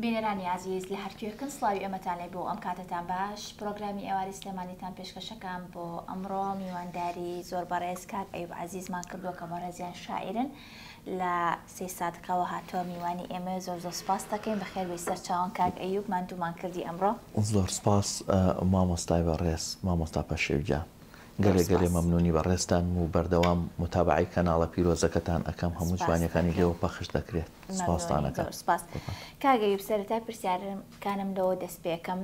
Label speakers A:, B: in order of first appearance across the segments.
A: بینەرانی ئازیز لە هەرکوێکن سڵاوی ئێمەتان لێ بۆ ئەم کاتەتان باش پرۆگرامی ئێوارەی سلێمانیتان پێشکەشەکەم بۆ ئەمڕۆ میوانداری زۆر بەڕێز کاک ئەیوب عەزیزمان کردووە کە بەڕێزیان شاعیرن لە سەیدسادقەوە هاتووە میوانی ئێمەیە زۆر زۆر سپاست دەکەین بەخێر بێی سەرچاوان کاک ئەیوب ماندوومان کردی ئەمڕۆ.
B: زۆر سپاس مامۆستای بەڕێز مامۆستا پەشێو گیان.
A: زۆر
B: گەلێ گەلێ
A: سپاس.
B: مەمنونی بەڕێزتانم و بەردەوام موتابەعەی کەناڵە پیرۆزەکەتان ئەکەم هەموو
A: سپاست
B: جوانیەکانی
A: دەکەین.
B: لێوە پەخش دەکرێت سپاستان
A: مەمنونین
B: ئەکەم
A: زۆر سپاس.
B: قوربان.
A: کاک ئەیوب سەرەتای پرسیارەکانم لەوە دەست پێکەم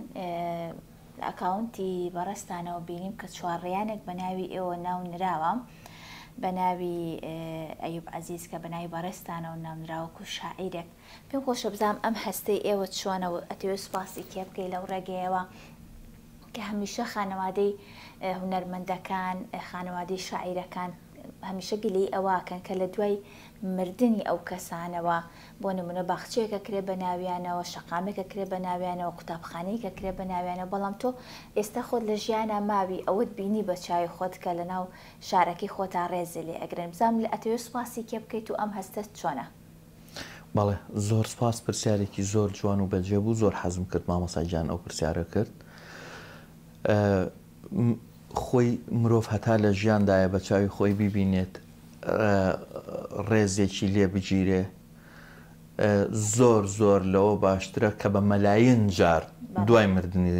A: لە ئەکاونتی بەڕێزتانەوە بینیم کە چوارڕیانێک بە ناوی ئێوە ناو نراوە بە ناوی ئەیوب عەزیز کە بە ناوی بەڕێزتانەوە ناو نراوە وەکو شاعیرێک پێم خۆشە بزانم ئەم هەستەی ئێوە چۆنە و ئەتەوێ سوپاسی کێ بکەی لەو ڕێگەیەوە کە هەمیشە خانەوادەی هونەرمەندەکان خانەوادەی شاعیرەکان هەمیشە گلەیی ئەوە ئەکەن کە لە دوای مردنی ئەو کەسانەوە بۆ نمونە باخچەیەک ئەکرێ بە ناویانەوە شەقامێک ئەکرێ بە ناویانەوە قوتابخانەیەک ئەکرێ بە ناویانەوە بەڵام تۆ ئێستا خۆت لە ژیانا ماوی ئەوەت بینی بە چاوی خۆت کە لە ناو شارەکەی خۆتا ڕێزی لێ ئەگرن بزانم لە ئەتەوێ سوپاسی کێ بکەیت و ئەم هەستەت چۆنە؟
B: بەڵێ زۆر سوپاس پرسیارێکی زۆر جوان و بەجێ بوو زۆر حەزم کرد مامۆستا گیان ئەو پرسیارە کرد خۆی مرۆڤ هەتا لە ژیاندایە بە چاوی خۆی بیبینێت ڕێزێکی لێ بگیرێ زۆر زۆر لەوە باشترە کە بە مەلاین جار دوای مردنی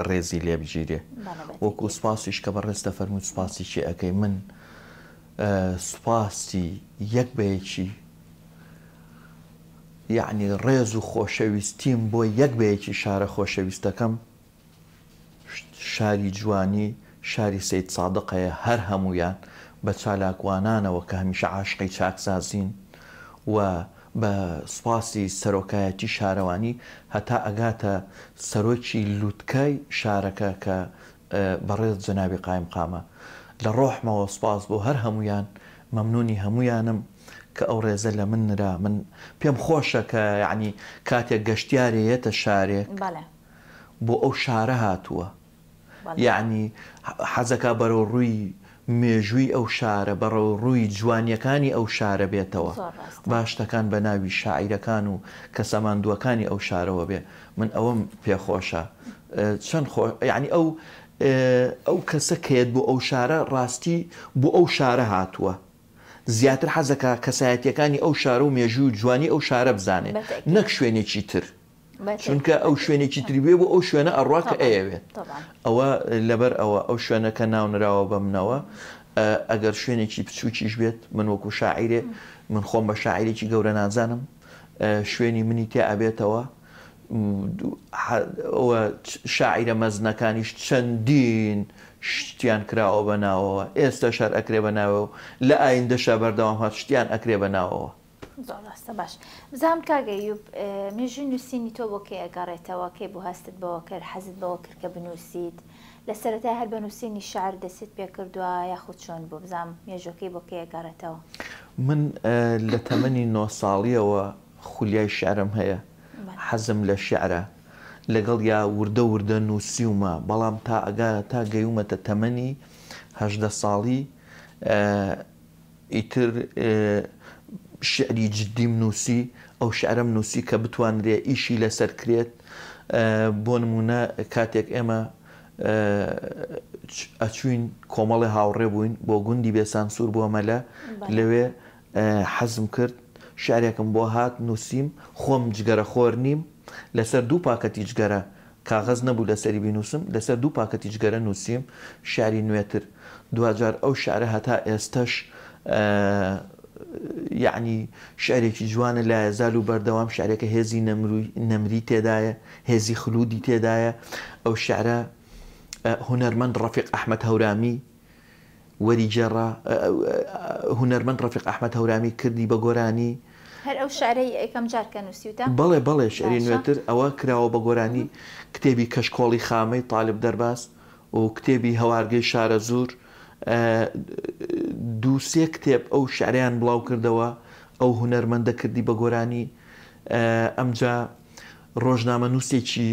B: ڕێزی لێ بگیرێ وەکو سوپاسیش کە بەڕێز دەفەرمووت سوپاسی کێ ئەکەی من سوپاسی یەک بە یەکی یەعنی ڕێز و خۆشەویستیم بۆ یەک بە یەکی شارە خۆشەویستەکەم شاری جوانی شاری سەیدسادق هەیە هەر هەموویان بە چالاکوانانەوە کە هەمیشە عاشقی چاکسازین و بە سوپاسی سەرۆکایەتی شارەوانی هەتا ئەگاتە سەرۆکی لوتکەی شارەکە کە بەڕێز جەنابی قایمقامە لە ڕۆحمەوە سوپاس بۆ هەر هەموویان مەمنونی هەموویانم کە ئەو ڕێزە لە من نرا من پێم خۆشە کە یەعنی کاتێک گەشتیارێ یەتە شارێک بۆ ئەو شارە هاتووە یەعنی حەزەکا بەرەو ڕووی مێژووی ئەو شارە بەڕەو ڕووی جوانیەکانی ئەو شارە بێتەوە با شتەکان بە ناوی شاعیرەکان و کەسە ماندووەکانی ئەو شارەوە بێ من ئەوەم پێ خۆشە چەند خۆ یەعنی ئەو ئەو کەسە کەیەت بۆ ئەو شارە ڕاستی بۆ ئەو شارە هاتووە زیاتر حەزەکا کەسایەتیەکانی ئەو شارە و مێژوو و جوانی ئەو شارە بزانێ نەک شوێنێکی تر چونکە ئەو شوێنێکی تری بوێ بۆ ئەو شوێنە ئەڕوا کە ئەیەوێت ئەوە لەبەر ئەوە ئەو شوێنە کە ناونراوە بە منەوە ئەگەر شوێنێکی بچووکیش بێت من وەکو شاعیرێ من خۆم بە شاعیرێکی گەورە نازانم شوێنی منی تیا ئەبێتەوە شاعیرە مەزنەکانیش چەندین شتیان کراوە بە ناوەوە ئێستاش هەر ئەکرێ بە ناوەوە لە ئایندەشا بەردەوام هەر شتیان ئەکرێ بە ناوەوە.
A: زۆر ڕاستە باش بزانم کاک ئەیوب مێژووی نووسینی تۆ بۆ کەی ئەگەڕێتەوە کەی بوو هەستت بەوە کرد حەزت بەوە کرد کە بنووسیت لە سەرەتای هەر بە نووسینی شعر دەستت پێ کردووە یاخود چۆن بوو بزانم مێژووەکەی بۆ کەی ئەگەڕێتەوە؟
B: من لە تەمەنی نۆ ساڵیەوە خولیای شعرم هەیە حەزم لە شعرە لەگەڵیا وردە وردە نووسیومە بەڵام تا ئەگا تا گەیومەتە تەمەنی 18 ساڵی ئیتر شیعری جدیم نووسی، ئەو شیعرەم نووسی کە بتوانرێ ئیشی لەسەر کرێت، بۆ نموونە کاتێک ئێمە ئەچووین کۆمەڵێ هاوڕێ بووین بۆ گوندی بێسانسوور بۆ مەلە لەوێ حەزم کرد شیعرێکم بۆ هات نووسیم، خۆم جگەرەخۆر نیم، لەسەر دوو پاکەتی جگەرە کاغەز نەبوو لەسەری بینووسم، لەسەر دوو پاکەتی جگەرە نووسیم، شیعری نوێتر. دواجار ئەو شیعرە هەتا ئێستەش یەعنی شیعرێکی جوانە، لایەزال و بەردەوام شیعرێکە هێزی نەمری تێدایە، هێزی خلوودی تێدایە. ئەو شیعرە هونەرمەند ڕەفیق ئەحمەد هەورامی وەریگێڕا، هونەرمەند ڕەفیق ئەحمەد هەورامی کردی بە گۆرانی.
A: هەر ئەو شعرەی یەکەم جار کە نووسیوتە؟
B: بەڵێ بەڵێ شعری
A: باشە.
B: نوێتر ئەوە کراوە بە گۆرانی، کتێبی کەشکۆڵی خامەی تالیب دەرباز و کتێبی هەوارگەی شارەزوور دوو سێ کتێب ئەو شعرەیان بڵاو کردەوە، ئەو هونەرمەندە کردی بە گۆرانی، ئەمجا ڕۆژنامەنووسێکی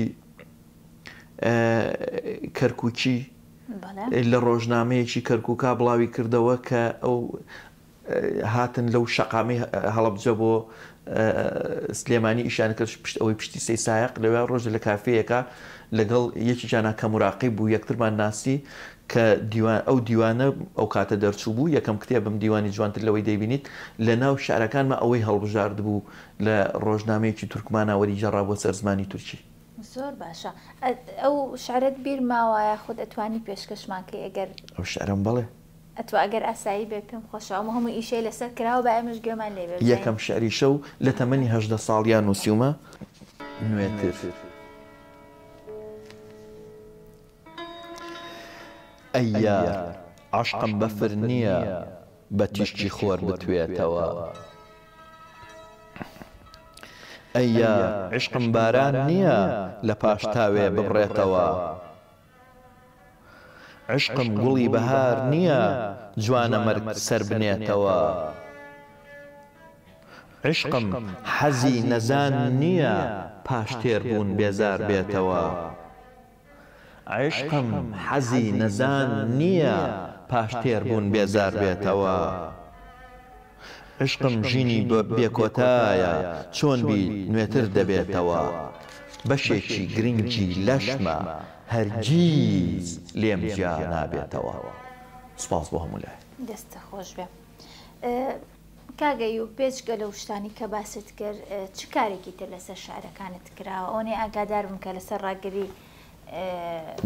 B: کەرکووکی لە ڕۆژنامەیەکی کەرکووکا بڵاوی کردەوە کە ئەو هاتن لەو شەقامەی هەڵەبجە بۆ سلێمانی ئیشیان کرد پشت ئەوەی پشتی سەی سایەق لەوێ ڕۆژێ لە کافێیەکا لەگەڵ یەکێکیانا کە موراقیب بوو یەکترمان ناسی کە دیوان ئەو دیوانە ئەو کاتە دەرچوو بوو یەکەم کتێبم دیوانی جوانتر لەوەی دەیبینیت لە ناو شعرەکانما ئەوەی هەڵبژاردبوو لە ڕۆژنامەیەکی تورکمانا وەریگێڕابووە سەر زمانی تورکی.
A: زۆر باشە ئەو شعرەت بیر ماوە یاخود ئەتوانی پێشکەشمان کەی ئەگەر.
B: ئەو شعرەم بەڵێ.
A: ئەتوو ئەگەر ئاسایی بێ پێم خۆشە ئەم هەموو ئیشەی لەسەر کراوە با ئێمەش گوێمان لێ بێ بزانین.
B: یەکەم شعریشە و لە تەمەنی 18 ساڵیا نووسیومە نوێتر. ئەی یار عەشقم بەفر نییە بە تیشکی خۆر بتوێتەوە. ئەی یار عیشقم باران نییە لە پاش تاوێ ببڕێتەوە. عشقم گوڵی بەهار نییە جوانەمەرگ سەر بنێتەوە عشقم حەزی نەزان نییە پاش تێر بوون بێزار بێتەوە عشقم حەزی نەزان نییە پاش تێر بوون بێزار بێتەوە. عشقم ژینی بێ کۆتایە چۆن بی نوێتر دەبێتەوە بەشێکی گرنگی لەشمە هەرگیز لێم جیا نابێتەوە سوپاس بۆ هەموو لایەک.
A: دەستت خۆش بێ کاک ئەیوب بێجگە لەو شتانی کە باست کرد چ کارێکی تر لەسەر شعرەکانت کراوە ئەوەنەی ئاگادار بم کە لەسەر ڕاگری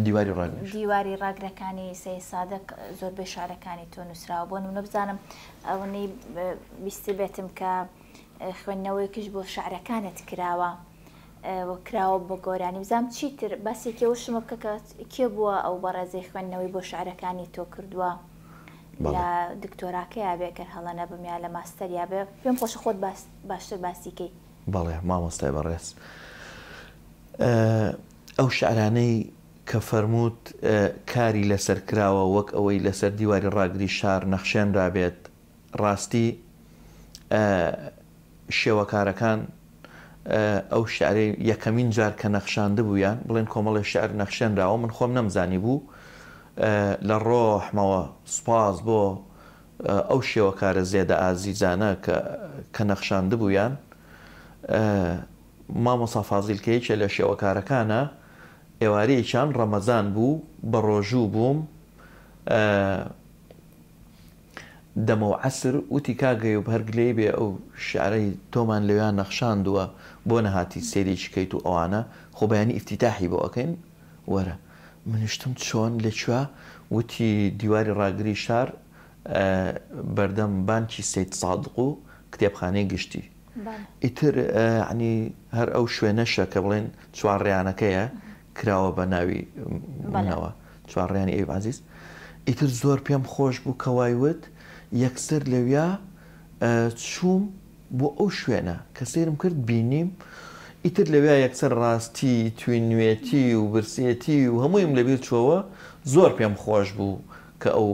B: دیواری ڕاگریش.
A: دیواری ڕاگرەکانی سەید سادق زۆربەی شعرەکانی تۆ نووسراوە بۆ نمونە بزانم ئەوەنەی بیستبێتم کە خوێندنەوەیەکیش بۆ شعرەکانت کراوە و کراوە بۆ گۆرانی بزانم چیتر باسێکی ئەو شمە بکە کە کێ بووە ئەو بەڕێزەی خوێندنەوەی بۆ شعرەکانی تۆ کردووە لە دکتۆراکەیا بێ گەر هەڵە نەبم یا لە ماستەریا بێ پێم خۆشە خۆت باشتر باسی کەی.
B: بەڵێ مامۆستای بەڕێز ئەو شعرانەی کە فەرمووت کاری لەسەر کراوە وەک ئەوەی لەسەر دیواری ڕاگری شار نەخشێنرابێت ڕاستی شێوەکارەکان ئەو شعرەی یەکەمین جار کە نەخشاندبوویان بڵێن کۆمەڵێ شعر نەخشێنراوە من خۆم نەمزانی بوو لە ڕۆحمەوە سوپاس بۆ ئەو شێوەکارە زێدە ئازیزانە کە کە نەخشاندبوویان مامۆستا فازیل کە یەکێ لە شێوەکارەکانە ئێوارەیەکیان ڕەمەزان بوو بە ڕۆژوو بووم دەمەو عەسر وتی کاک ئەیوب هەر گلەیی بێ ئەو شیعرەی تۆمان لەویا نەخشاندووە بۆ نەهاتی سەیرێکی کەیت و ئەوانە خۆ بەیانی ئیفتیتاحی بۆ ئەکەین وەرە منیش وتم چۆن لە کوێ وتی دیواری ڕاگری شار بەردەم بانکی سەید سادق و کتێبخانەی گشتی ئیتر یەعنی هەر ئەو شوێنەشە کە بڵێن چوارڕیانەکەیە کراوە بە ناوی منەوە چوارڕیانی ئەیوب عەزیز ئیتر زۆر پێم خۆش بوو کە وای وت یەکسەر لەویا چووم بۆ ئەو شوێنە کە سەیرم کرد بینیم ئیتر لەویا یەکسەر ڕاستی توینوێتی و برسێتی و هەموویم لەبیر چۆوە زۆر پێم خۆش بوو کە ئەو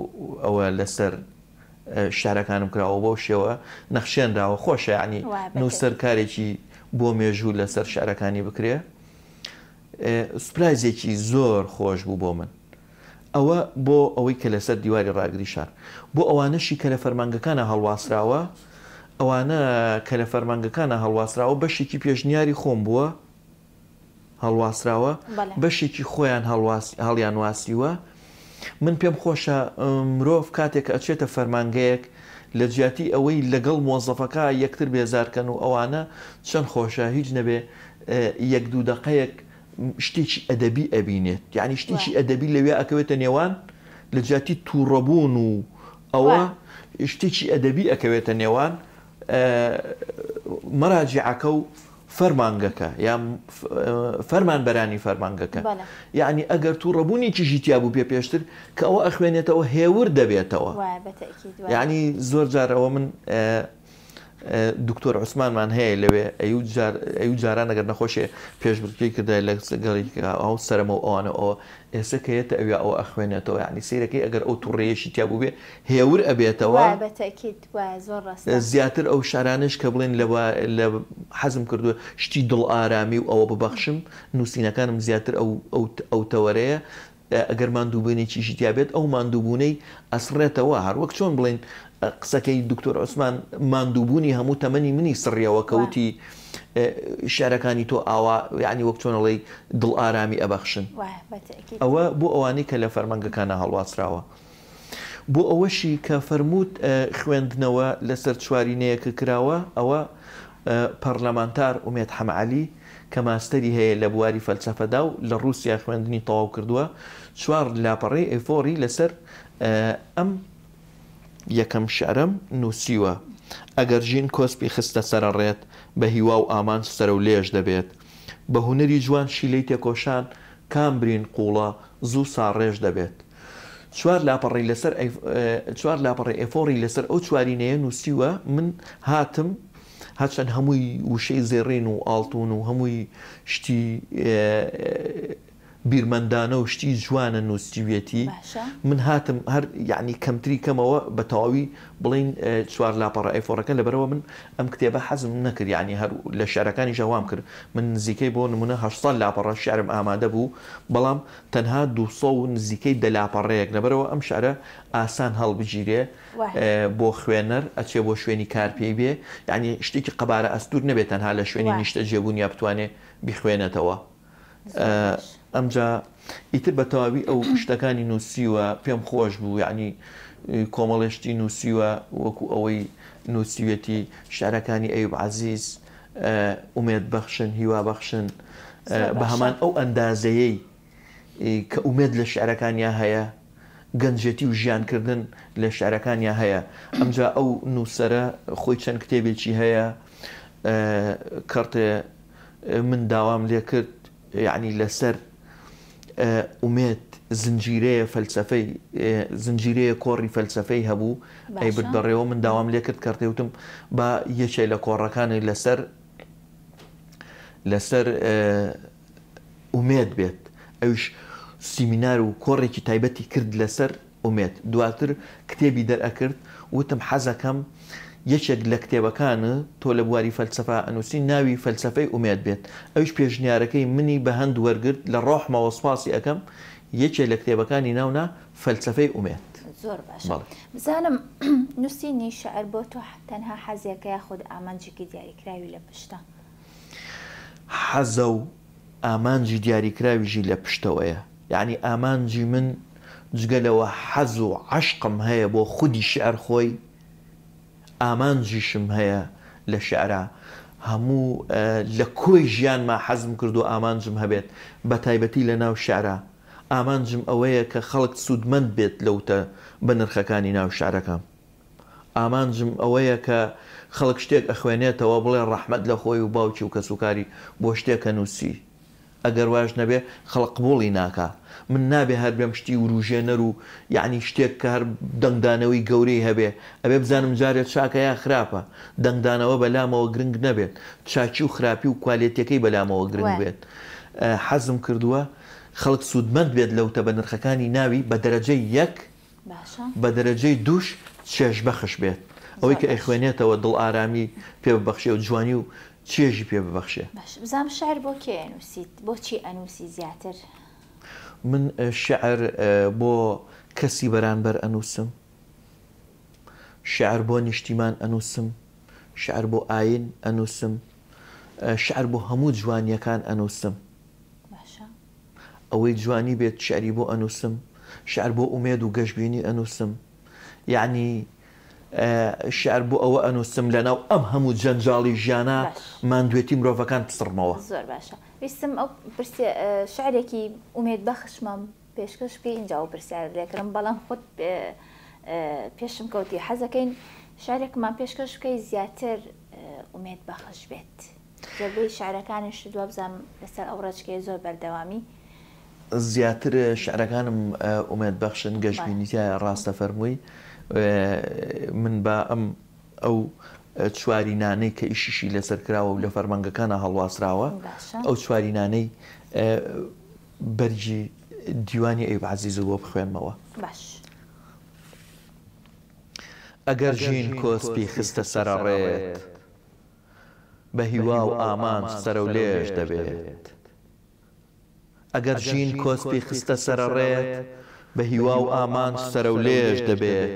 B: ئەوە لەسەر شارەکانم کراوە بەو شێوە نەخشێنراوە خۆشە یانی نووسەر کارێکی بۆ مێژوو لەسەر شعرەکانی بکرێ سوپرایزێکی زۆر خۆش بوو بۆ من ئەوە بۆ ئەوەی کە لەسەر دیواری ڕاگری شار بۆ ئەوانەشی کە لە فەرمانگەکانە هەڵواسراوە ئەوانە کە لە فەرمانگەکانە هەڵواسراوە بەشێکی پێشنیاری خۆم بووە هەڵواسراوە بەشێکی خۆیان هەڵیان واسیوە من پێم خۆشە مرۆڤ کاتێک کە ئەچێتە فەرمانگەیەک لە جیاتی ئەوەی لەگەڵ مۆزەفەکە یەکتر بێزارکەن و ئەوانە چەند خۆشە هیچ نەبێ یەک دوو دەقەیەک شتێکی ئەدەبی ئەبینێت یعنی شتێکی ئەدەبی لەوێ ئەکەوێتە نێوان لە جیاتی تووڕەبوون و ئەوە شتێکی ئەدەبی ئەکەوێتە نێوان مەراجیعەکە و فەرمانگەکە یا فەرمانبەرانی فەرمانگەکە یعنی ئەگەر تووڕەبوونێکیشی تیا بوو پێ پێشتر کە ئەوە ئەخوێنێتەوە هێور دەبێتەوە یعنی زۆر جار ئەوە من دکتۆر عوسمانمان هەیە لەوێ ئەو جار ئەو جاران ئەگەر نەخۆشێ پێشبڕکێی کردای لە گەڵی ئەو سەرمە و ئەوانە ئەوە ئێستا کە یەتە ئەویا ئەوە ئەخوێنێتەوە یعنی سەیرەکەی ئەگەر ئەو توڕەیەشی تیا بووبێ هێور ئەبێتەوە.
A: وایە بە تەئکید وایە زۆر ڕاستە.
B: زیاتر ئەو شعرانەش کە بڵێن لە لە حەزم کردووە شتی دڵ ئارامی و ئەوە ببەخشم نووسینەکانم زیاتر ئەو ئەو ئەو تەوەرەیە ئەگەر ماندووبوونێکیشی تیا بێت ئەو ماندووبوونەی ئەسڕێتەوە هەر وەک چۆن بڵێین. قسەکەی دکتۆر عوسمان ماندووبوونی هەموو تەمەنی منی سڕیەوە کە وتی شعرەکانی تۆ ئاوا یعنی وەک چۆن ئەڵێی دڵ ئارامی ئەبەخشن. ئەوە بۆ ئەوانەی کە لە فەرمانگەکانا هەڵواسراوە. بۆ ئەوەشی کە فەرمووت خوێندنەوە لەسەر چوارینەیەکە کراوە ئەوە پەڕلەمانتار ئومێد حەمەعەلی کە ماستەری هەیە لە بواری فەلسەفەدا و لە ڕووسیا خوێندنی تەواو کردووە چوار لاپەڕەی ئەیفۆری لەسەر ئەم یەکەم شیعرەم نووسیوە ئەگەر ژین کۆسپی خستە سەرەڕێت بە هیوا و ئامانج سەرەولێژ دەبێت بە هونەری جوان شیلەی تێکۆشان کام برین قووڵە زوو ساڕێژ دەبێت چوار لاپەڕەی لەسەر چوار لاپەڕەی ئێفۆڕی لەسەر ئەو چوارینەیە نووسیوە من هاتم هەرچەند هەمووی وشەی زێڕین و ئاڵتون و هەمووی شتی بیرمەندانە و شتی جوانە نووسیویەتی من هاتم هەر یعنی کەمتری کەمەوە بە تەواوی بڵین چوار لاپەڕە ئەیفۆڕەکە لەبەرەوە من ئەم کتێبە حەزم نەکرد یعنی هەر لە شعرەکانی ژەوام کرد من نزیکەی بۆ نمونە 800 لاپەڕە شعرم ئامادە بوو بەڵام تەنها 200 و نزیکەی دە لاپەڕەیەک لەبەرەوە ئەم شعرە ئاسان هەڵبگیرێ بۆ خوێنەر ئەچێ بۆ شوێنی کار پێی بێ یعنی شتێکی قەبارە ئەستور نەبێت تەنها لە شوێنی نیشتەجێبوون یا بتوانێ بیخوێنێتەوە. ئەمجا ئیتر بە تەواوی ئەو شتەکانی نووسیوە پێم خۆش بوو یعنی کۆمەڵێ شتی نووسیوە وەکو ئەوەی نووسیوێتی شعرەکانی ئەیوب عەزیز ئومێد بەخشن هیوا بەخشن بە هەمان ئەو ئەندازەیەی کە ئومێد لە شعرەکانیا هەیە گەنجێتی و ژیانکردن لە شعرەکانیا هەیە ئەمجا ئەو نووسەرە خۆی چەند کتێبێکی هەیە کەڕتێ من داوام لێ کرد یەعنی لەسەر ئومێد زنجیرەیە فەلسەفەی زنجیرەیە کۆڕی فەلسەفەی هەبوو ئەی برد بەڕێوە من داوام لێ کرد کەڕتێ وتم با یەکێ لە کۆڕەکانی لەسەر لەسەر ئومێد بێت ئەویش سیمینار و کۆڕێکی تایبەتی کرد لەسەر ئومێد دواتر کتێبی دەرئەکرد وتم حەزەکەم یەکێک لە کتێبەکان تۆ لە بواری فەلسەفە ئەنوسی ناوی فەلسەفەی ئومێد بێت ئەویش پێشنیارەکەی منی بە هەند وەرگرت لە ڕۆحمەوە سوپاسی ئەکەم یەکێ لە کتێبەکانی ناونا فەلسەفەی ئومێد.
A: زۆر باشە
B: بەڵێ.
A: بزانم نوسینی شعر بۆ تۆ تەنها حەزێکە یاخود ئامانجێکی دیاریکراوی لە پشتە؟
B: حەزە و ئامانجی دیاریکراویشی لە پشتەوەیە. یەعنی ئامانجی من جگە لەوە حەز و عەشقم هەیە بۆ خودی شیعر خۆی، ئامانجیشم هەیە لە شیعرا. هەموو لە کۆی ژیانما حەزم کردووە ئامانجم هەبێت، بەتایبەتی لە ناو شیعرا. ئامانجم ئەوەیە کە خەڵک سوودمەند بێت لە وتە بەنرخەکانی ناو شیعرەکەم. ئامانجم ئەوەیە کە خەڵک شتێک ئەخوێنێتەوە بڵێ ڕەحمەت لە خۆی و باوکی و کەسوکاری بۆ شتێکە نووسی. ئەگەر واش نەبێ خەڵک قبوڵی ناکا. من نابێ هەر بێم شتی وروژێنەر و یەعنی شتێک کە هەر دەنگدانەوەی گەورەی هەبێ. ئەبێ بزانم جارێ چاکە یا خراپە. دەنگدانەوە بە لامەوە گرنگ نەبێت. چاکی و خراپی و کوالێتیەکەی بە لامەوە گرنگ بێت. حەزم کردووە خەڵک سوودمەند بێت لە وتە بەنرخەکانی ناوی بە دەرەجەی یەک
A: باشە.
B: بە دەرەجەی دووش چێژبەخش بێت. ئەوەی
A: زۆر
B: کە
A: باش.
B: ئەیخوێنێتەوە دڵئارامی پێ ببەخشێ و جوانی و چێژی پێ ببەخشێ.
A: باش بزانم شعر بۆ کێ ئەنووسیت؟ بۆ چی ئەنووسی زیاتر؟
B: من شعر بۆ کەسی بەرانبەر ئەنووسم، شعر بۆ نیشتیمان ئەنووسم، شعر بۆ ئاین ئەنووسم، شعر بۆ هەموو جوانییەکان ئەنووسم.
A: باشە.
B: ئەوەی جوانی بێت شعری بۆ ئەنووسم، شعر بۆ ئومێد و گەشبینی ئەنووسم، یەعنی شعر بۆ ئەوە ئەنووسم لەناو ئەم هەموو جەنجاڵی ژیانە
A: باش.
B: ماندوێتی مرۆڤەکان بسڕمەوە.
A: زۆر باشە ویستم ئەو پرسیار شعرێکی ئومێد بەخشمم پێشکەش بکەی ئینجا ئەو پرسیارە لێکردم بەڵام خۆت پێشم کەوتی حەزەکەین شعرێکمان پێشکەش بکەی زیاتر ئومێد بەخش بێت. زۆربەی شعرەکانیشت وابزانم لەسەر ئەو ڕێچکەیە زۆر بەردەوامی.
B: زیاتر شعرەکانم ئومێد بەخشن گەشبینی تیایە ڕاستە فەرمووی من با ئەم ئەو چوارینانەی کە ئیشیشی لەسەر کراوە و لە فەرمانگەکانە هەڵواسراوە ئەو چوارینانەی بەرگی دیوانی ئەیوب عەزیز بۆ بخوێنمەوە.
A: باش.
B: ئەگەر ژین کۆسپی خستە سەرەڕێت. بە هیوا و ئامانج سەرەولێژ دەبێت. ئەگەر ژین کۆسپی خستە سەرەڕێت، بە هیوا و ئامانج سەرەولێژ دەبێت.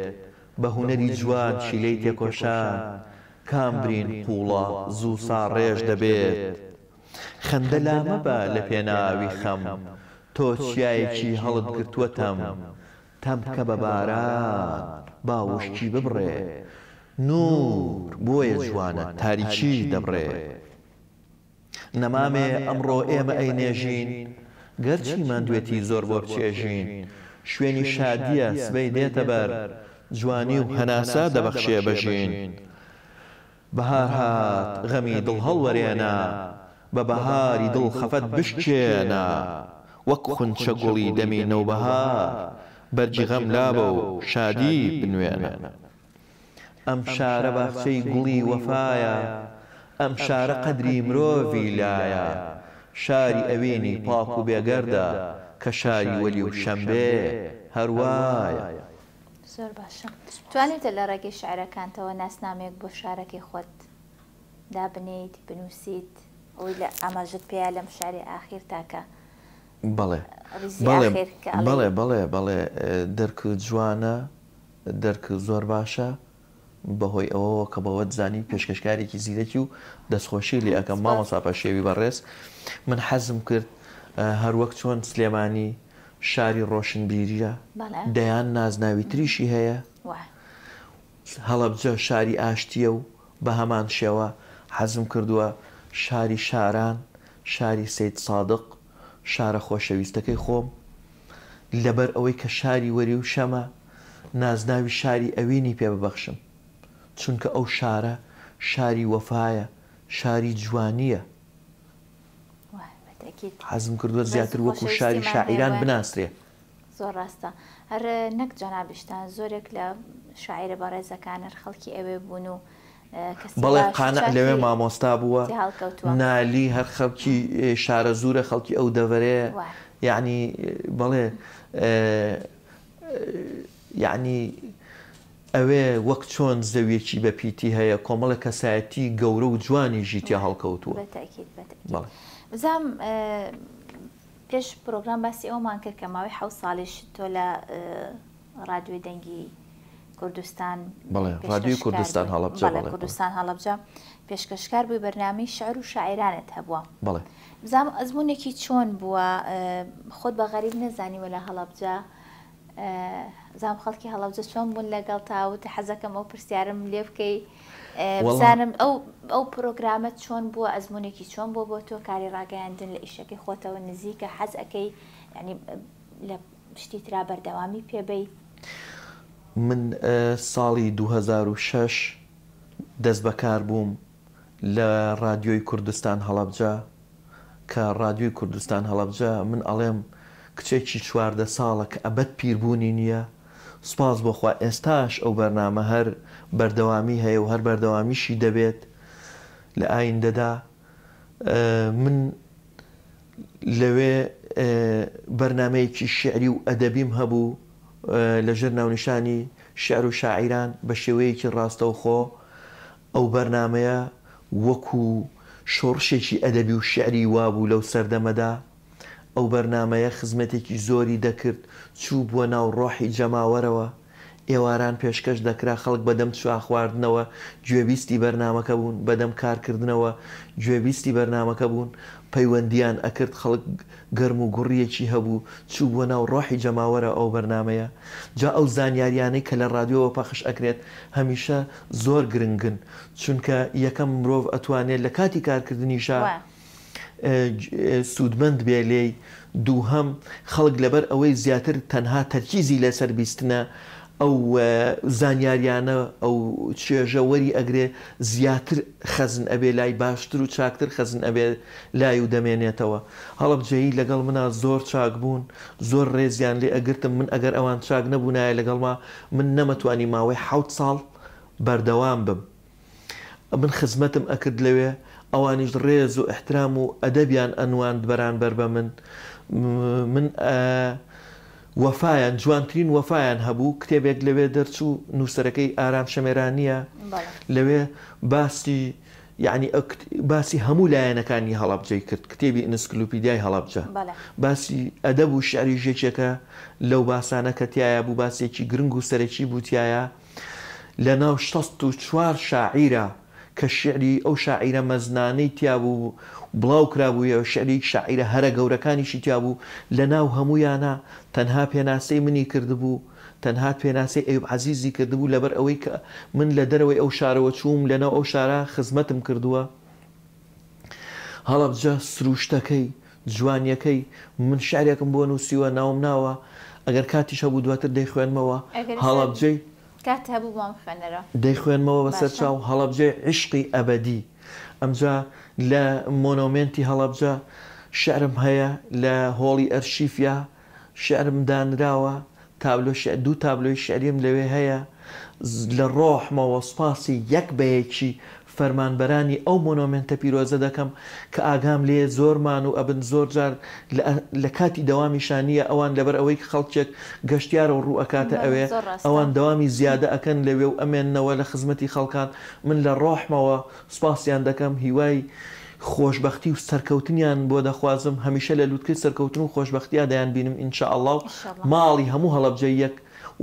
B: بە هونەری جوان شیلەی تێکۆشان، کام برین قووڵە زوو ساڕێژ دەبێت. خەندە لامەبە لە پێناوی خەم، تۆ چیایەکی هەڵت گرتووە تەم، تەم بکە بە باران با وشکی ببڕێ، نوور بۆیە جوانە تاریکی دەبڕێ. نەمامێ ئەمڕۆ ئێمە ئەینێژین، گەرچی ماندوێتی زۆر بۆ بچێژین، شوێنی شادییە سبەی دێتە بەر، جوانی و هەناسە دەبەخشێ بە ژین. بەهار هات غەمی دڵ هەڵوەرێنە، بە بەهاری دڵ خەفەت بشکێنە، وەک خونچە گوڵی دەمی نەوبەهار، بەرگی غەم لابە و شادی بنوێنە. ئەم شارە باخچەی گوڵی وەفایە، ئەم شارە قەدری مرۆڤی لایە، شاری ئەوینی پاک و بێگەردە، کە شاری وەلی و شەمبێ هەر وایە.
A: زۆر باشە. توانیوتە لە ڕێگەی شعرەکانتەوە ناسنامەیەک بۆ شارەکەی خۆت دابنێیت، بنووسیت، ئەوەی لە ئاماژەت پێیا لەم شعرەی ئاخیرتا کە
B: بەڵێ
A: ڕیزی
B: بەڵێ
A: ئاخیر کە ئەڵێی.
B: بەڵێ بەڵێ بەڵێ دەرک جوانە دەرک زۆر باشە بەهۆی ئەوەوە کە بەوەت زانی پێشکەشکارێکی زیرەکی و دەستخۆشی لێ ئەکەم
A: سپاس.
B: مامۆستا پەشێوی بەڕێز من حەزم کرد هەروەک چۆن سلێمانی شاری ڕۆشنبیریە
A: بەڵێ.
B: دەیان نازناوی تریشی هەیە
A: وایە.
B: هەڵەبجە شاری ئاشتیە و بەهەمان شێوە حەزم کردووە شاری شاران شاری سەید سادق شارە خۆشەویستەکەی خۆم لەبەر ئەوەی کە شاری وەری و شەمە نازناوی شاری ئەوینی پێ ببەخشم چونکە ئەو شارە شاری وەفایە شاری جوانیە حەزم کردووە زیاتر وەکو شاری شاعیران بناسرێ.
A: زۆر ڕاستە هەر نەک جەنابیشتان زۆرێک لە شاعیرە بەڕێزەکان هەر خەڵکی ئەوێ بوون و کەسی
B: بەڵێ
A: باش و
B: قانع لەوێ
A: چاکی
B: مامۆستا بووە
A: تێ هەڵکەوتووە.
B: نالی هەر خەڵکی شارەزوورە خەڵکی ئەو دەڤەرەیە
A: وایە.
B: یەعنی بەڵێ یەعنی ئەوێ وەک چۆن زەویەکی بە پیتی هەیە کۆمەڵێک کەسایەتی گەورە و جوانیشی تیا
A: وایە
B: هەڵکەوتووە.
A: بە تەئکید بە تەئکید.
B: بەڵێ.
A: بزانم پێش پرۆگرام باسی ئەوەمان کرد کە ماوەی حەوت ساڵیش تۆ لە ڕادیۆی دەنگی کوردستان
B: بەڵێ ڕادیۆی
A: پێشکەشکار
B: کوردستان
A: بووی
B: هەڵەبجە
A: بەڵێ
B: بەڵێ بەڵێ.
A: کوردستان هەڵەبجە پێشکەشکار بووی بەرنامەی شعر و شاعیرانت هەبووە
B: بەڵێ.
A: بزانم ئەزموونێکی چۆن بووە خۆت بە غەریب نەزانیوە لە هەڵەبجە بزانم خەڵکی هەڵەبجە چۆن بوون لەگەڵ تا وتی حەزەکەم ئەو پرسیارم لێ بکەی بزانم ئەو ئەو پرۆگرامە چۆن بووە ئەزمونێکی چۆن بووە بۆ تۆ کاری ڕاگەیاندن لە ئیشەکەی خۆتەوە نزیکە حەز ئەەکەی ینی لە شتی ترا بەردەوامی پێبەی.
B: من ساڵی 2006 دەست بەکار بووم لە ڕادیۆی کوردستان هەڵەبجە کە ڕادیۆی کوردستان هەڵەبجە من ئەڵێم کچێکی 14 ساڵە کە ئەبەد پیربوونی نییە سوپاس بۆ خوا ئێستاش ئەو بەرنامە هەر بەردەوامی هەیە و هەر بەردەوامیشی دەبێت لە ئایندەدا من لەوێ بەرنامەیەکی شیعری و ئەدەبیم هەبوو لەژێر ناونیشانی شیعر و شاعیران بە شێوەیەکی ڕاستەوخۆ ئەو بەرنامەیە وەکو شۆڕشێکی ئەدەبی و شیعری وابوو لەو سەردەمەدا ئەو بەرنامەیە خزمەتێکی زۆری دەکرد، چووبووە ناو ڕۆحی جەماوەرەوە. ئێواران پێشکەش دەکرا، خەڵک بەدەم چا خواردنەوە گوێبیستی بەرنامەکە بوون، بەدەم کارکردنەوە گوێبیستی بەرنامەکە بوون، پەیوەندییان ئەکرد، خەڵک گەرم و گوڕییەکی هەبوو، چووبووە ناو ڕۆحی جەماوەرە ئەو بەرنامەیە. جا ئەو زانیارییانەی کە لە ڕادیۆوە پەخش ئەکرێت هەمیشە زۆر گرنگن، چونکە یەکەم مرۆڤ ئەتوانێت لە کاتی کارکردنیشا، سوودمەند بێ لێی، دووهەم خەڵک لەبەر ئەوەی زیاتر تەنها تەرکیزی لەسەر بیستنە ئەو زانیاریانە ئەو چێژە وەری ئەگرێ زیاتر خەزن ئەبێ لای باشتر و چاکتر خەزن ئەبێ لای و دەمێنێتەوە. هەڵەبجەیی لەگەڵ منا زۆر چاک بوون زۆر ڕێزیان لێ ئەگرتم من ئەگەر ئەوان چاک نەبوونایە لەگەڵما من نەمەتوانی ماوەی حەوت ساڵ بەردەوام بم. من خزمەتم ئەکرد لەوێ، ئەوانیش ڕێز و ئیحترام و ئەدەبیان ئەنواند بەرانبەر بە من. من وەفایان، جوانترین وەفایان هەبوو، کتێبێک لەوێ دەرچوو، نووسەرەکەی ئارام شەمێرانییە، لەوێ باسی. یەعنی باسی هەموو لایەنەکانی هەڵەبجەی کرد، کتێبی ئنسکلوپیدیای هەڵەبجە باسی ئەدەب و شیعریش یەکێکە لەو باسانە کە تیایا بوو، باسێکی گرنگ و سەرەکی بوو تیایا لە ناو 64 شاعیرا کە شیعری ئەو شاعیرە مەزنانەی تیا بوو بڵاو کرابوویەوە، شیعری شاعیرە هەرە گەورەکانیشی تیا بوو، لە ناو هەموویانا تەنها پێناسەی منی کردبوو. تەنها پێناسەی ئەیوب عەزیزی کردبوو لەبەر ئەوەی کە من لە دەرەوەی ئەو شارەوە چووم لەناو ئەو شارە خزمەتم کردووە هەڵەبجە سروشتەکەی جوانیەکەی من شعرێکم بۆ نووسیوە ناوم ناوە ئەگەر کاتیش هەبوو دواتر دەیخوێنمەوە هەڵەبجەی
A: کات هەبوو بۆم بخوێنەرەوە.
B: دەیخوێنمەوە بەسەر چاو هەڵەبجەی عیشقی ئەبەدی ئەمجا لە مۆنۆمێنتی هەڵەبجە شعرم هەیە لە هۆڵی ئەرشیفیا شیعرم دانراوە، تابلۆ شیعر، دوو تابلۆی شیعریم لەوێ هەیە، لە ڕۆحمەوە سوپاسی یەک بە یەکی فەرمانبەرانی ئەو مۆنۆمێنتە پیرۆزە دەکەم کە ئاگام لێیە زۆر مانوو ئەبن زۆر جار لە لە کاتی دەوامیشا نییە ئەوان لەبەر ئەوەی خەڵکێک گەشتیارە و ڕوو ئەکاتە ئەوێ ئەوان دەوامی زیادە ئەکەن لەوێ و ئەمێننەوە لە خزمەتی خەڵکان من لە ڕۆحمەوە سوپاسیان دەکەم هیوای خۆشبەختی و سەرکەوتنیان بۆ دەخوازم هەمیشە لە لوتکەی سەرکەوتن و خۆشبەختیا دەیانبینم ان شاء اللە و ماڵی هەموو هەڵەبجەییەک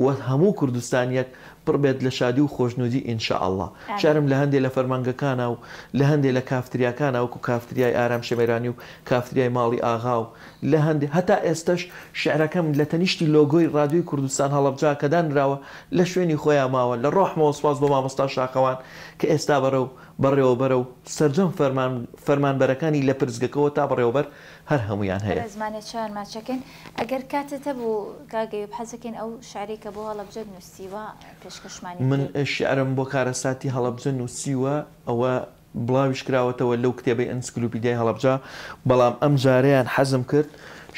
B: و هەموو کوردستانیەک پڕ بێت لە شادی و خۆشنودی ان شاء اللە شعرم لە هەندێ لە فەرمانگەکانا و لە هەندێ لە کافتریاکانا وەکو کافتریای ئارام شەمێرانی و کافتریای ماڵی ئاغا و لە هەندێ هەتا ئێستەش شعرەکەم لە تەنیشتی لۆگۆی ڕادیۆی کوردستان هەڵەبجە کە دانراوە لە شوێنی خۆیا ماوە لە ڕۆحمەوە سوپاس بۆ مامۆستا شاخەوان کە ئێستا بەڕێو بەڕێوەبەرە و سەرجەم فەرمان فەرمانبەرەکانی لە پرسگەکەوە تا بەڕێوەبەر هەر هەموویان هەیە.
A: ڕێزمانێ چاویان ماچەکەین ئەگەر کاتت هەبوو کاک ئەیوب حەزەکەین ئەو شعرەی کە بۆ هەڵەبجەت نووسیوە پێشکەشمانی
B: من
A: بکەی.
B: شیعرم بۆ کارەساتی هەڵەبجە نووسیوە ئەوە بڵاویش کراوەتەوە لەو کتێبەی ئەنسکلوپیدیای هەڵەبجە، بەڵام ئەمجارەیان حەزم کرد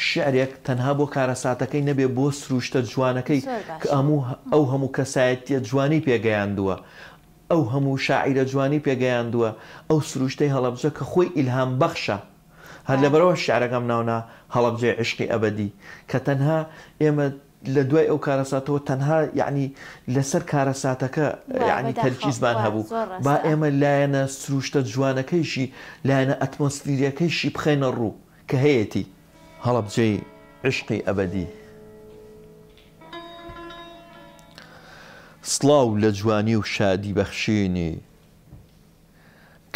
B: شیعرێک تەنها بۆ کارەساتەکەی نەبێ بۆ سروشتە جوانەکەی
A: زۆر
B: کە
A: باشە.
B: هەموو ئەو هەموو کەسایەتیە جوانەی پێ گەیاندووە، ئەو هەموو شاعیرە جوانەی پێ گەیاندووە، ئەو سروشتەی هەڵەبجە کە خۆی ئیلهام بەخشە. هەر لەبەرئەوە شیعرەکەم ناونا هەڵەبجەی عیشقی ئەبەدی کە تەنها ئێمە لە دوای ئەو کارەساتەوە تەنها یەعنی لەسەر کارەساتەکە یەعنی تەرکیزمان هەبوو با ئێمە لایەنە سروشتە جوانەکەیشی لایەنە ئەتمۆسفیریەکەیشی بخەینە ڕوو کە هەیەتی. هەڵەبجەی عیشقی ئەبەدی. سڵاو لە جوانی و شادی بەخشینی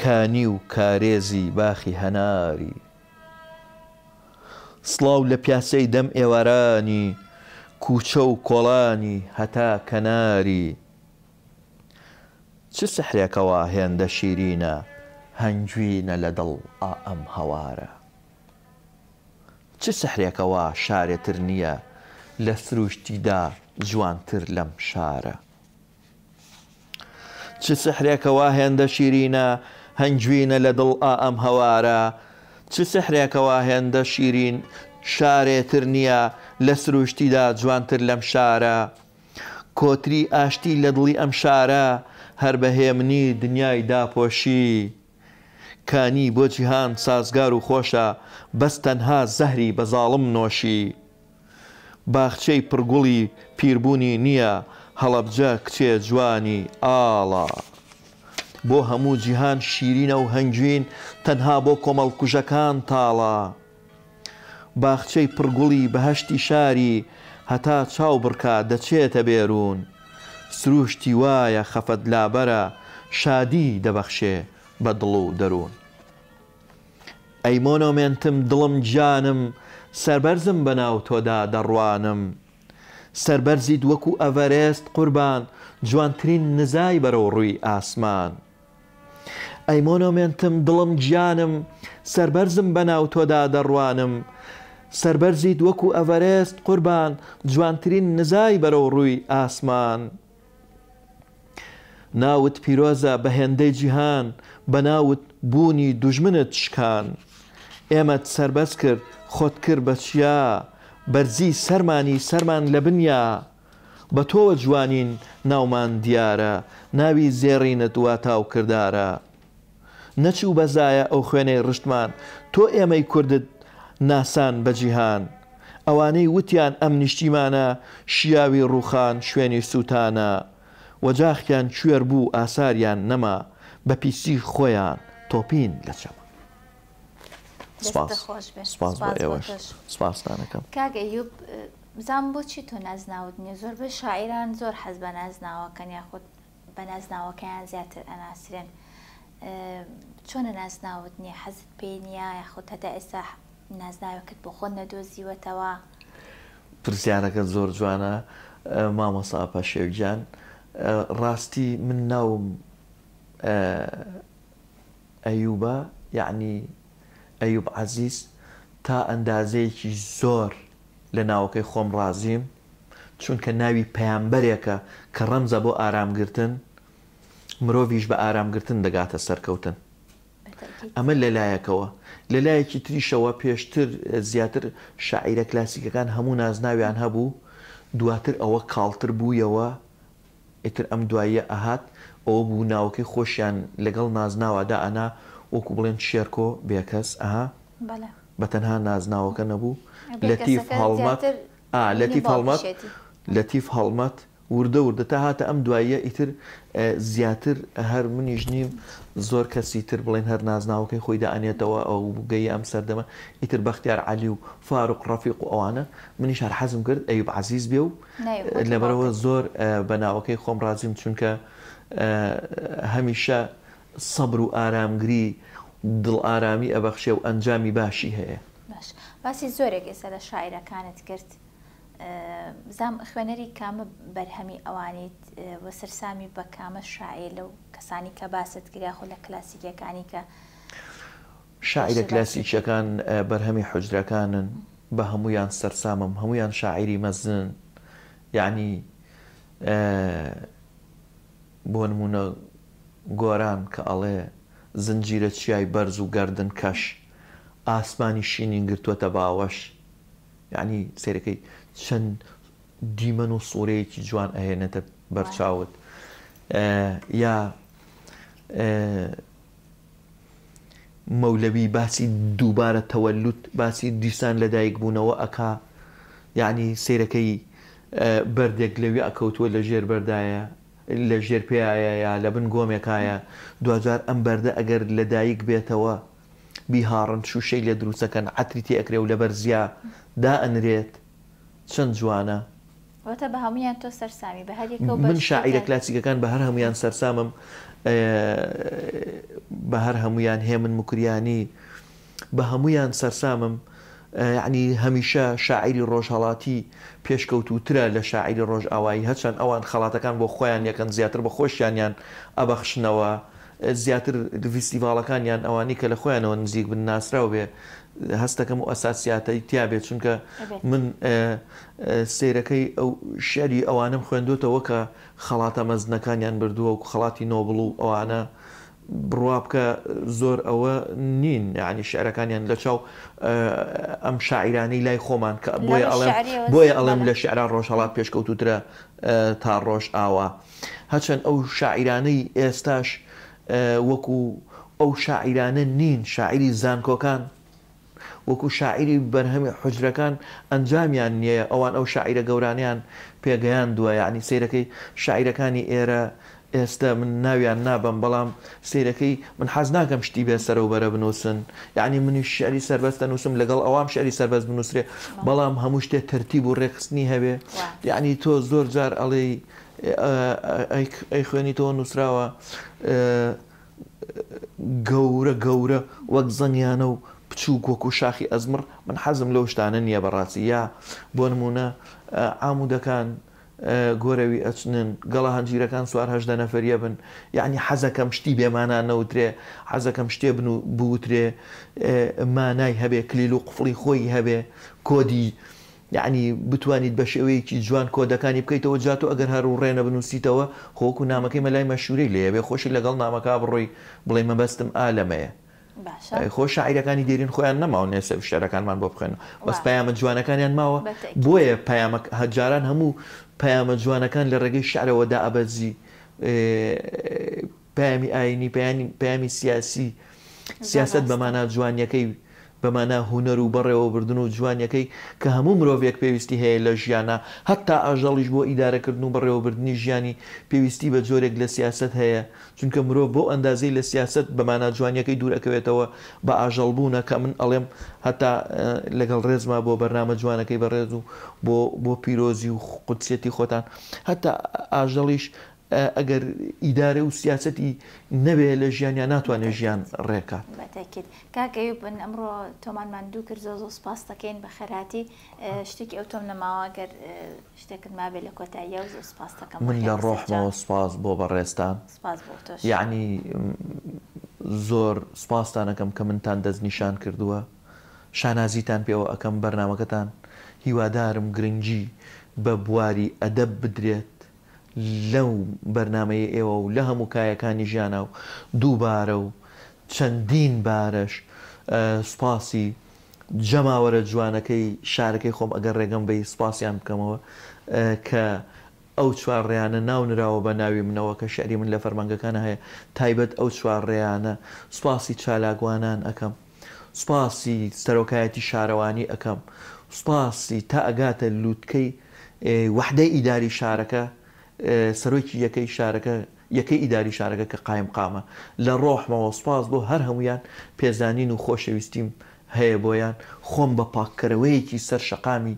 B: کانی و کارێزی باخی هەناری. سڵاو لە پیاسەی دەم ئێوارانی کوچە و کۆڵانی هەتا کەناری. چ سحرێکە وا هێندە شیرینە هەنگوینە لە دڵ ئا ئەم هەوارە. چ سحرێکە وا شارێ تر نییە لە سروشتیدا جوانتر لەم شارە. چ سحرێکە وا هێندە شیرینە هەنگوینە لە دڵ ئا ئەم هەوارە چ سحرێکە وا هێندە شیرین شارێ تر نییە لە سروشتیدا جوانتر لەم شارە کۆتری ئاشتی لە دڵی ئەم شارە هەر بە هێمنی دنیای داپۆشی کانی بۆ جیهان سازگار و خۆشە بەس تەنها زەهری بە زاڵم نۆشی. باخچەی پڕ گوڵی پیربوونی نییە هەڵەبجە کچێ جوانی ئاڵا بۆ هەموو جیهان شیرینە و هەنگوین تەنها بۆ کۆمەڵکوژەکان تاڵە باخچەی پڕ گوڵی بەهەشتی شاری هەتا چاو بڕکا دەچێتە بێروون سرووشتی وایە خەفەت لابەرە شادی دەبەخشێ بە دڵ و دەروون. ئەی مۆنۆمێنتم دڵم گیانم سەربەرزم بەناو تۆدا دەڕوانم سەربەرزیت وەکو ئەڤەرێست قوربان جوانترین نزای بەرەو ڕووی ئاسمان ئەی مۆنۆمێنتم دڵم گیانم سەربەرزم بەناو تۆدا دەڕوانم سەربەرزیت وەکو ئەڤەرێست قوربان جوانترین نزای بەرەو ڕووی ئاسمان. ناوت پیرۆزە بە هێندەی جیهان بە ناوت بوونی دوژمنت شکان ئێمەت سەربەرز کرد خۆت کرد بە چیا بەرزی سەرمانی سەرمان لە بنیا بە تۆوە جوانین ناومان دیارە ناوی زێڕینت واتا و کردارە نەچوو بە زایە ئەو خوێنەی ڕشتمان تۆ ئێمەی کوردت ناسان بە جیهان ئەوانەی وتیان ئەم نیشتیمانە شیاوی ڕووخان شوێنی سووتانە وەجاخیان کوێر بوو ئاساریان نەما بە پیسی خۆیان تۆپین لە چەمە.
A: دەستت خۆش بێ.
B: سپاس بۆ
A: سپاس بۆ
B: ئێوەش.
A: تۆش.
B: سپاستان ئەکەم.
A: کاک ئەیوب بزانم بۆچی تۆ نازناوت نیە زۆربەی شاعیران زۆر حەز بە نازناوەکەن یاخود بە نازناوەکەیان زیاتر ئەناسرێن چۆنە نازناوت نیە حەزت پێی نیە یاخود هەتا ئێستا نازناوێکت بۆ خۆت نەدۆزیوەتەوە؟
B: پرسیارەکەت زۆر جوانە مامۆستا پەشێو گیان ڕاستی من ناوم ئەیوبە یەعنی ئەیوب عەزیز تا ئەندازەیەکی زۆر لە ناوەکەی خۆم ڕازیم چونکە ناوی پەیامبەرێکە کە ڕەمزە بۆ ئارامگرتن مرۆڤیش بە ئارامگرتن دەگاتە سەرکەوتن ئەمە لە لایەکەوە لە لایەکی تریشەوە پێشتر زیاتر شاعیرە کلاسیکەکان هەموو نازناویان هەبوو دواتر ئەوە کاڵتر بوویەوە ئیتر ئەم دواییە ئەهات ئەوە بوو ناوەکەی خۆشیان لەگەڵ نازناوا دائەنا وەکو بڵێن شێرکۆ بێکەس ئەها بە تەنها نازناوەکە نەبوو لەتیف هەڵمەت ئا لەتیف هەڵمەت لەتیف هەڵمەت وردە وردە تا هاتە ئەم دواییە ئیتر زیاتر هەر منیش نیم زۆر کەسی تر بڵێن هەر نازناوەکەی خۆی دائەنێتەوە ئەو گەیە ئەم سەردەمە ئیتر بەختیار عەلی و فاروق ڕەفیق و ئەوانە منیش هەر حەزم کرد ئەیوب عەزیز بێ و لەبەرئەوە زۆر بە ناوەکەی خۆم ڕازیم چونکە هەمیشە سەبر و ئارامگری دڵ ئارامی ئەبەخشێ و ئەنجامی باشی هەیە.
A: باش باسی زۆرێک ئێستا لە شاعیرەکانت کرد بزانم خوێنەری کامە بەرهەمی ئەوانیت و سەرسامی بە کامە شاعیر لەو کەسانی کە باست کرد یاخود لە کلاسیکیەکانی کە
B: شاعیرە کلاسیکیەکان بەرهەمی حوجرەکانن بە هەموویان سەرسامم هەموویان شاعیری مەزنن یەعنی بۆ نموونە گۆران کە ئەڵێ زنجیرە چیای بەرز و گەردن کەش ئاسمانی شینین گرتووەتە باوەش یەعنی سەیرەکەی چەند دیمەن و سوورەیەکی جوان ئەهێنێتە بەرچاوت یا مەولەوی باسی دووبارە تەوەلود باسی دیسان لەدایک بوونەوە ئەکا یەعنی سەیرەکەی بەردێک لەوێ ئەکەوتووە لە ژێر بەردایە لە ژێر پێیایە یا لە بن گۆمێکایە دواجار ئەم بەردە ئەگەر لەدایک بێتەوە بیهاڕن شووشەی لێ دروستەکەن عەتری تێ ئەکرێ و لە بەرزیا دائەنرێت چەند جوانە.
A: واتە بە هەموویان تۆ سەرسامی بە هەر یەکە و بە
B: من شاعیرە
A: شتێکیان.
B: کلاسیکەکان بە هەر هەموویان سەرسامم بە هەر هەموویان هێمن موکریانی بە هەموویان سەرسامم یەعنی هەمیشە شاعیری ڕۆژهەڵاتی پێشکەوتووترە لە شاعیری ڕۆژئاوایی هەرچەند ئەوان خەڵاتەکان بۆ خۆیان یەکەن زیاتر بە خۆشیانیان ئەبەخشنەوە زیاتر ڤیستیڤاڵەکانیان ئەوانەی کە لە خۆیانەوە نزیک بن ناسراو بێ هەستەکەم و ئەساسیاتەی تیا بێت چونکە من سەیرەکەی ئەو شعری ئەوانەم خوێندوتەوە کە خەڵاتە مەزنەکانیان بردووە و خەڵاتی نۆبڵ و ئەوانە بڕوا بکە زۆر ئەوە نین یعنی شعرەکانیان لە چاو ئەم شاعیرانەی لای خۆمان کە بۆیە ئەڵێم بۆیە ئەڵێم لە شعرا ڕۆژهەڵات پێشکەوتوترە تا ڕۆژئاوا. هەرچەند ئەو شاعیرانەی ئێستاش وەکو ئەو شاعیرانە نین، شاعیری زانکۆکان وەکو شاعیری بەرهەمی حوجرەکان ئەنجامیان نییە، ئەوان ئەو شاعیرە گەورانەیان پێگەیاندووە، یەعنی سەیرەکەی شاعیرەکانی ئێرە ئێستە من ناویان نابەم، بەڵام سەیرەکەی من حەز ناکەم شتی بێ سەرەوبەرە بنووسن، یەعنی منیش شیعری سەربەست ئەنووسم لەگەڵ ئەوام شیعری سەربەست بنووسرێ، بەڵام هەموو شتێ تەرتیب و رێکخستنی هەبێ، یەعنی تۆ زۆر جار ئەڵێی ئەیخوێنیتەوە نووسراوە گەورە گەورە وەک زەنگیانە و بچووک وەکو شاخی ئەزمڕ من حەزم لەو شتانە نییە بەڕاستی یا بۆ نموونە عامودەکان گۆرەوی ئەچنن گەڵا هەنجیرەکان سوار 18 نەفەریە بن یعنی حەزەکەم شتی بێمانا نەوترێ حەزەکەم شتێ بن و بوترێ مانای هەبێ کلیل و قفڵی خۆی هەبێ کۆدی یەعنی بتوانیت بە شێوەیەکی جوان کۆدەکانی بکەیتەوە جا تۆ ئەگەر هەر ڕووڕێنە بنووسیتەوە خۆ وەکو نامەکەی مەلای مەشوورەی لێیە بێ خۆشی لەگەڵ نامەکە بڕۆی بڵێی مەبەستم ئا لەمەیە
A: باشە.
B: ئەی خۆ شاعیرەکانی دێرین خۆیان نەماون ئێستا شیعرەکانمان بۆ بخوێنن بەس
A: وا.
B: پەیامە جوانەکانیان ماوە
A: بە تەئکید.
B: بۆیە پەیامە جاران هەموو پەیامە جوانەکان لە ڕێگەی شیعرەوە دائەبەزی پەیامی ئایینی پەیانی پەیامی سیاسی
A: زۆر
B: سیاسەت بە
A: ڕاستە.
B: مانا جوانیەکەی. بە مانا هونەر و بەڕێوەبردن و جوانیەکەی کە هەموو مرۆڤێک پێویستی هەیە لە ژیانا هەتا ئاژەڵیش بۆ ئیدارەکردن و بەڕێوەبردنی ژیانی پێویستی بە جۆرێک لە سیاسەت هەیە چونکە مرۆڤ بەو ئەندازەی لە سیاسەت بە مانا جوانیەکەی دوور ئەکەوێتەوە بە ئاژەڵ بوونە کە من ئەڵێم هەتا لەگەڵ ڕێزما بۆ بەرنامە جوانەکەی بەڕێز و بۆ بۆ پیرۆزی و قودسیەتی خۆتان هەتا ئاژەڵیش ئەگەر ئیدارە و سیاسەتی نەبێ لە ژیانیا ناتوانێ ژیان ڕێکات.
A: بە تەئکید کاک ئەیوب من ئەمڕۆ تۆمان ماندوو کرد زۆر زۆر سوپاست دەکەین بەخێرهاتی شتێکی ئەوتۆم نەماوە گەر شتێکت مابێ لە کۆتاییا و زۆر سوپاست دەکەم
B: من
A: بەخێر
B: لە
A: بێی
B: ڕۆحمەوە
A: سەرچاو.
B: سوپاس بۆ بەڕێزتان
A: سوپاس بۆ تۆش.
B: یەعنی زۆر سوپاستان ئەکەم کە منتان دەستنیشان کردووە شانازیتان پێوە ئەکەم بەرنامەکەتان هیوادارم گرنگی بە بواری ئەدەب بدرێت لەو بەرنامەی ئێوە و لە هەموو کایەکانی ژیانا و دووبارە و چەندین بارەش سوپاسی جەماوەرە جوانەکەی شارەکەی خۆم ئەگەر ڕێگەم بەی سوپاسیان بکەمەوە کە ئەو چوارڕێیانە ناو نراوە بە ناوی منەوە کە شیعری من لە فەرمانگەکانا هەیە تایبەت ئەو چوارڕێیانە سوپاسی چالاکوانان ئەکەم سوپاسی سەرۆکایەتی شارەوانی ئەکەم سوپاسی تا ئەگاتە لوتکەی وەحدەی ئیداری شارەکە سەرۆکی یەکەی شارەکە یەکەی ئیداری شارەکە کە قایمقامە لە ڕۆحمەوە سوپاس بۆ هەر هەموویان پێزانین و خۆشەویستیم هەیە بۆیان خۆم بە پاککەرەوەیەکی سەر شەقامی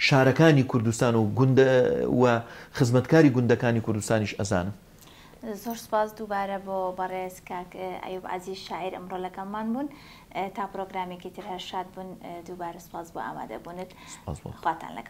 B: شارەکانی کوردستان و گوندە و خزمەتکاری گوندەکانی کوردستانیش ئەزانم.
A: زۆر سوپاس دووبارە بۆ بەڕێز کاک ئەیوب عەزیز شاعیر ئەمڕۆ لەگەڵمان بوون تا پرۆگرامێکی تر هەر شاد بن دووبارە سوپاس بۆ ئامادەبوونت
B: سوپاس بۆ.
A: خواتان لەگەڵ.